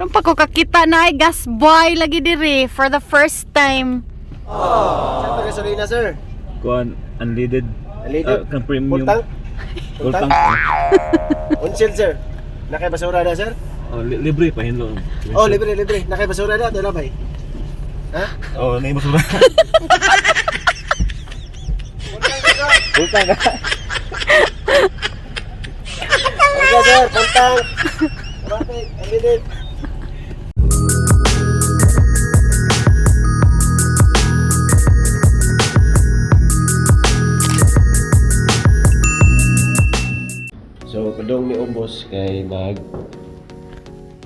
Karon pa ko kakita na ay gas boy lagi diri for the first time. Saan pa gasolina, sir? Kuan unleaded. Unleaded? Ah, kang premium. Full tank? Full tank. Unsil, sir. Nakay basura na, sir? Oh, libre pa hinlo. Oh, libre, libre. Nakay basura na, ito labay. Ha? Oh, nay basura. Full tank. Okay, sir. Full tank. Traffic, unleaded. So, padong mi ubos kay mag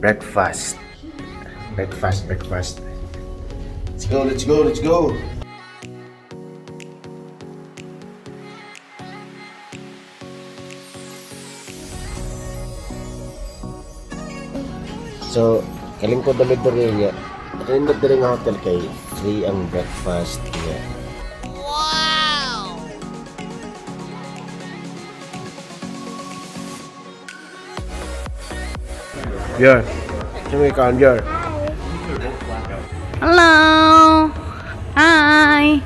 breakfast. Breakfast, breakfast. Let's go, let's go, let's go. So, kalingkod na diri niya. Kalingkod diri nga hotel kay free ang breakfast niya. Wow! Yer. Sino ka, Yer? Hello. Hi.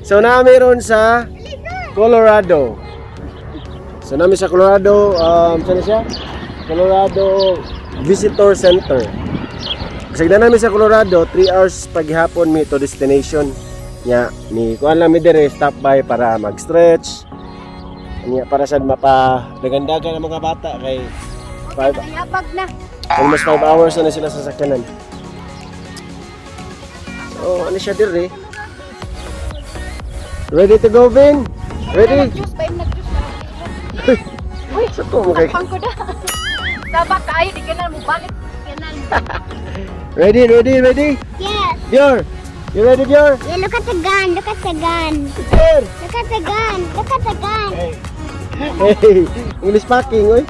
So nami ron sa Colorado. So nami sa Colorado, saan na siya? Colorado Visitor Center. Kasi na namin sa Colorado, 3 hours paghapon mi to destination. Nya, ni kuan lang mi dire stop by para mag-stretch. Nya para sad mapa dagandagan ang mga bata kay five, Yabag na. almost 5 hours na sila sa sakyanan. So, ano siya dire? Ready to go, Vin? Ready? Nag-juice ba? Nag-juice ba? Uy, sa ko mo kay. Pang ko na. Sabak kaayo di ka na mo balik kanan. Ready, ready, ready? Yes. Dior! You ready, Dior? Yeah, look at the gun. Look at the gun. Dior! Look at the gun. Look at the gun. Hey, English packing, oy.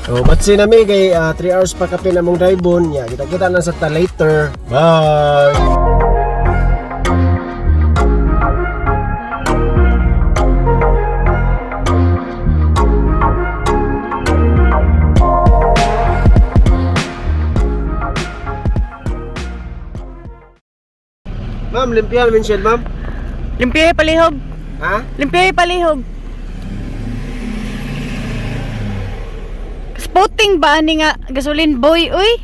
So, batsi na mi kay 3 hours pa kape na mong drive-on. Ya, kita-kita na sa ta later. Bye. Ma'am, limpian windshield, ma'am. Limpihay palihog. Ha? Limpihay palihog. Spotting ba ani nga gasoline boy uy?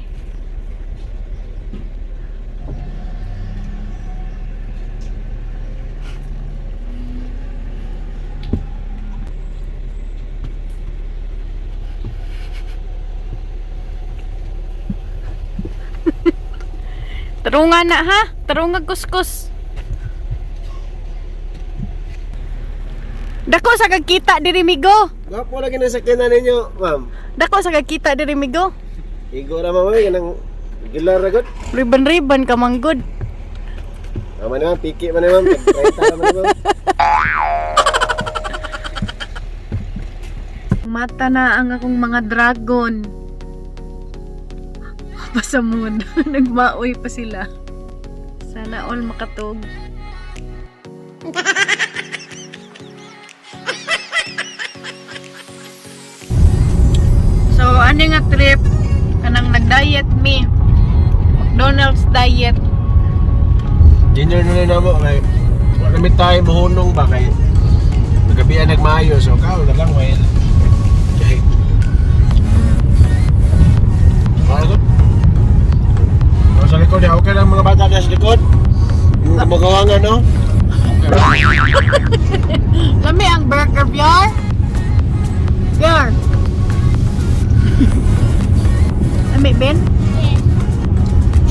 Tarunga na ha? Tarunga kuskus. Dako sa kagkita diri migo. Gwapo lagi na sakyanan ninyo, ma'am. Dako sa kagkita diri migo. Igo ra ma'am, oy, kanang gilar ra gud. Riban-riban ka manggod. Tama naman, piki man na ma'am. Tag 30 naman ma'am. Mata na ang akong mga dragon. Pasamon. Nagmaoy pa sila. Sana all makatog. So, ano nga trip? Kanang nag-diet me. McDonald's diet. Dinner na na mo kay wala mi tayo mohunong ba kay nagabian nagmaayo so kao na lang well. Okay. Para ko. Oh, sa likod, okay lang mga bata diyan sa likod. Yung gumagawa nga, no? Lami ang burger, Biar. Biar. Lami, Ben? Yes.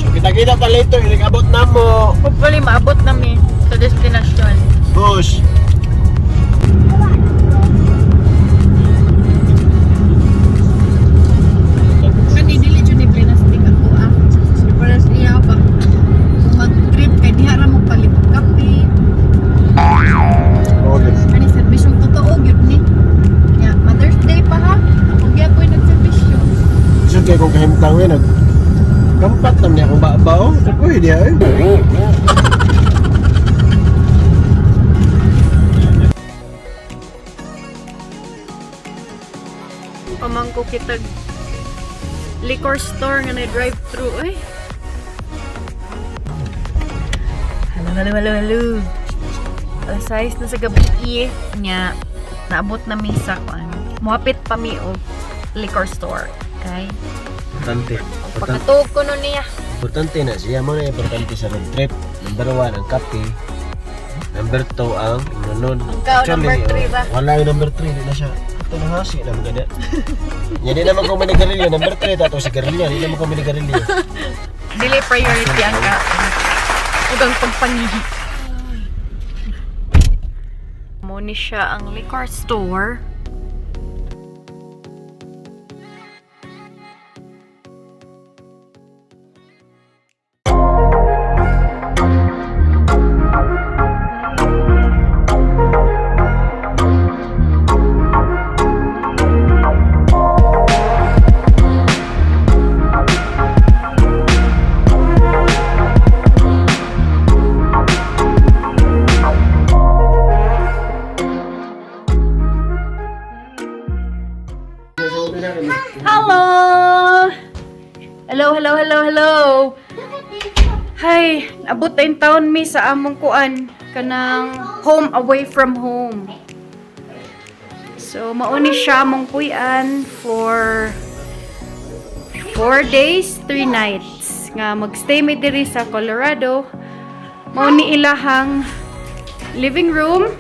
So kita-kita ta later, inigabot. na mo. Hopefully maabot na mi sa destination. Push. Kani dili jud ni plastic ako ah. Para sa iya ba. Kung mag-trip kay diha ra mo palit og kape. Okay. Ani serbisyong totoo gyud ni. Ya, Mother's Day pa ha. Ako gyud nagserbisyo. Sure kay kung kahimtang eh, nag kampat naman niya akong babaw. Uy, di ay. Pamangko kitag liquor store nga na drive thru eh. Hello, hello, hello, hello. Alas 6 na sa gabi eh. Nya, naabot na mi sa kuan. Muhapit pa mi og liquor store. Okay? Importante. Importante, Pagkatuog ko nun niya. importante na siya. Mo na importante sa road trip. Number 1, ang kape. Number 2, ang inunon. Ang kao, number 3 ba? Wala yung number 3. Di na siya. Ito na hasi na maganda. Yan, di naman ko manigarilyo. Number 3, tato si garilyo. Di naman ko manigarilyo. Dili priority ang kaon. Ug ang pagpangihi. Mo ni siya ang liquor store. Hello! Hello, hello, hello, hello! Hi, abot tayong taon mi sa among kuan kanang home away from home. So mauni siya among kuyan for 4 days, 3 nights nga magstay mi diri sa Colorado. Mauni ilahang living room.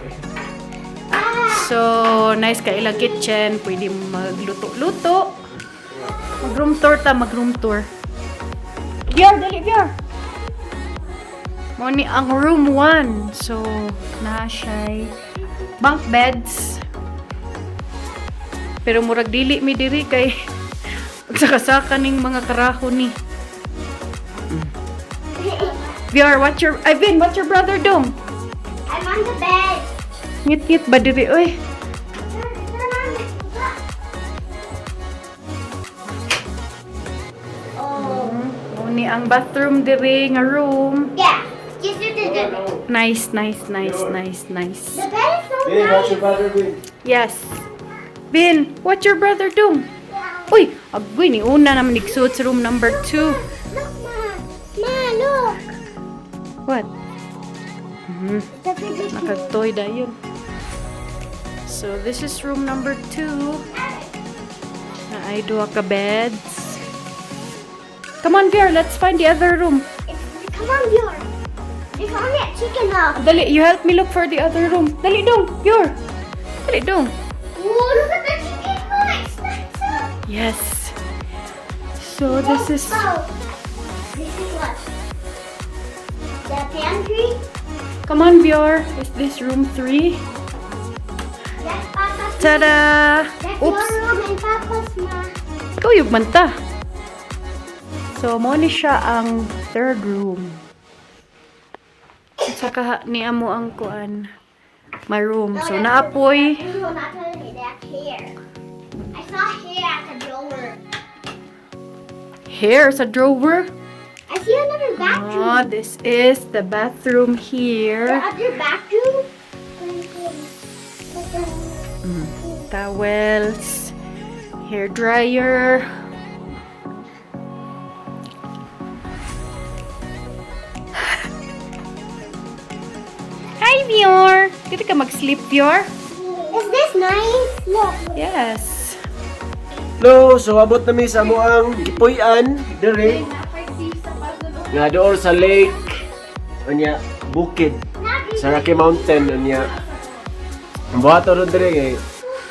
So, nice ka ilang kitchen, pwede magluto-luto. Mag-room tour ta, mag-room tour. Biar, dali, biar. Mo ni ang room 1. So, na siya'y bunk beds. Pero murag dili mi diri kay pagsakasaka ning mga karaho ni. Biar, what's your I Vin, what's your brother doing? I'm on the bed. Ngit-ngit ba diri oy? Turn, turn on the Oh. Mo ni ang bathroom diri nga room. Yeah. Just do the Nice, nice, nice, nice, nice. The bed is so Hey, nice. what's your brother doing? Yes. Bin, what your brother doing? Uy, agoy ni una naman nigsuot sa room number 2. Look, Ma. Ma, look. What? It's a fidget Nakagtoy dayon. So this is room number 2. Na ay duha ka beds. Come on, Vier, let's find the other room. It's, come on, Bjorn. There's only a chicken now. Dali, you help me look for the other room. Dali dong, Vier. Dali dong. Whoa, look at the chicken foot. That's up. Yes. So this is Oh, this is what? The pantry? Come on, Vior. Is this room 3? That's Papa's. Tada! That's Oops. your room and Papa's, Ma. Ikaw yung manta. So, mo ni siya ang third room. At saka ni amo ang kuan my room. So, naapoy. No, not really. That's hair. I saw hair at the drawer. Hair sa drawer. I see another bathroom. Ah, this is the bathroom The here. other bathroom? Towels, hair dryer. Hi, Vior! Dito ka mag-sleep, Vior? Is this nice? Look. Yes. Hello, so abot na mi sa amo ang gipuy-an diri nga dool sa lake unya bukid sa Rocky Mountain unya. Ang buhaton ron diri kay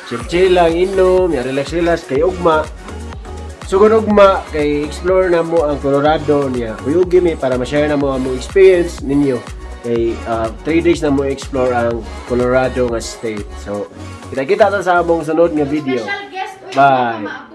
chill chill lang inom, ya relax relax kay ugma. Sugod ugma kay explore na mo ang Colorado niya. Kuyugi mi para ma-share na mo ang among experience ninyo. Kay 3 days na mo explore ang Colorado nga state. So, kita-kita ta sa among sunod nga video. Special guest, uy, Bye. baka maabot.